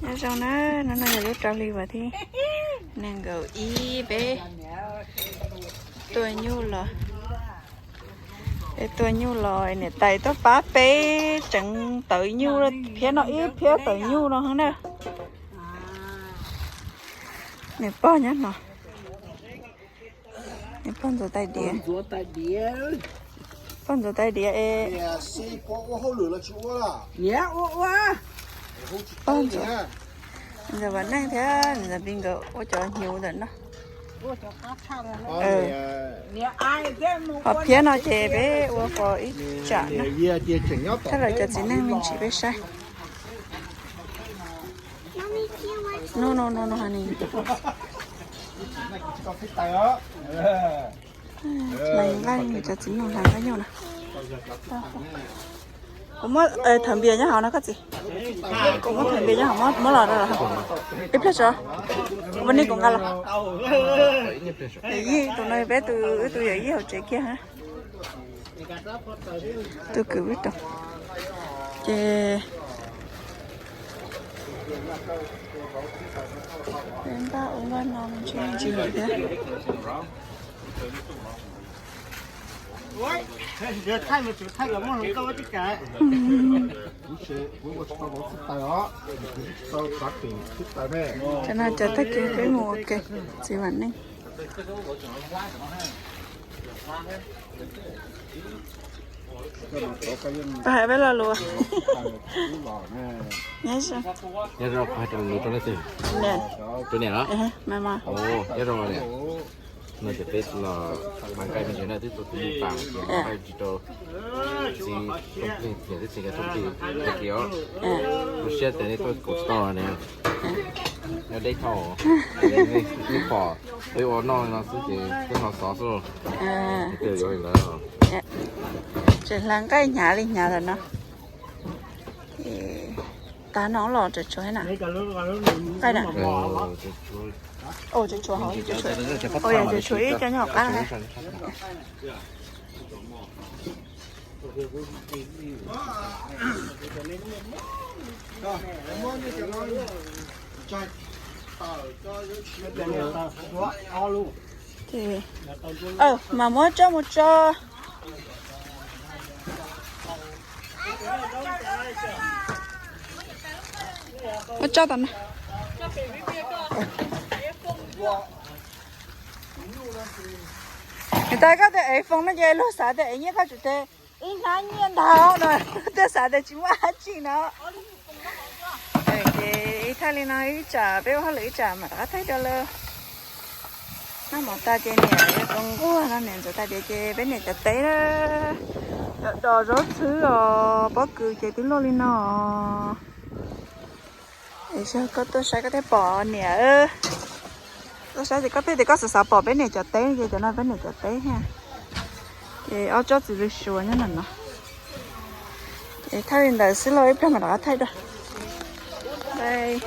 Nyob zoo na, no no yog lub rau hli vas thib nees nkaum ib peb tuaj nyuj los. Peb tuaj nyuj los niam tais tuaj pab peb tseev tawv nyuj, phiab no ib phiab tawv nyuj no na. Nws pog nyob no. Pog ntxuav tais diav. Pog ntxuav tais diav es. Ntxawm Vam Neej thiab ntxawm Npis nkawd ua cov hnyuv ntawm no. Ho phiab no ces peb ua pos ib tsam na. Thaj lawm cov txiv neej me ntsis peb saib. No no no no. Hlais nqaij, cov txiv neej hlais nqaij nyuj na. Kuv muab thawv npias nyob hauv no koj txiv. Kuv muab thawv npias nyob hauv, muab los rau ib pliag tso. Kuv muab nej kuv nqa los. Yawm yij tus no peb tus, wb tus yawm yij hauv tsev kiag. Tus kwv wb rau. Ces peb npaj ua npaj no me ntsis me ntsis lawm thiab. Cov no cov tag kis peb mus ua ke, txiv Vam Neej. Koj hais peb lo lus. Nyob zoo, nyob zoo, hais rau lus rau leej twg? Rau niam los? Nyob zoo niam. No ces peb los hlais nqaij me ntsis na, twb tau tus mus tas ces hlais nqaij tsis rau txiv Tooj Plig, niam thiab txiv Tooj Plig tag kis os. Zoo siab tias nej tuaj koom tsis tau los ne. Nyob deb dhau, nej pom peb ua noj no xwb ces peb ho xov xwb. Tej yuav li ntawd. Tseem hlais nqaij hnyav li hnyav lawm no. Tag no los tseem tshuav na. Nqaij na. Tseem tshuav, tseem tshuav ib co nyob hauv qab na. Ces, aw, mas muab tso mus tso. Muab tso tom no. Niam tais, koj tias ev foom no ces luag xav tias ev nyiaj, koj tseem tias ib hnab nyiaj ntau no, luag twb xav tias tsis muaj dab tsi no. Ces ib thaj li no ib tsam peb ua hauj lwm ib tsam mam rov qab thaij dua lawm. Noj mov tas ces niam yuav tus nquag no, niam ntxuav tais diav ces peb niam cov teb na, cov dos zaub txhwb os, pob kws ces twb loj li no. Es koj tuaj saib koj thiaj pom niam. Tuaj saib ces koj pheej tias koj xav xav pom peb niam cov teb ces cov no peb niam cov teb thiab. Ces ob tsob txiv lws suav nyob ntawm no. Ces thaij li ntawd xwb los ib pliag mam rov qab thaij dua. Bye.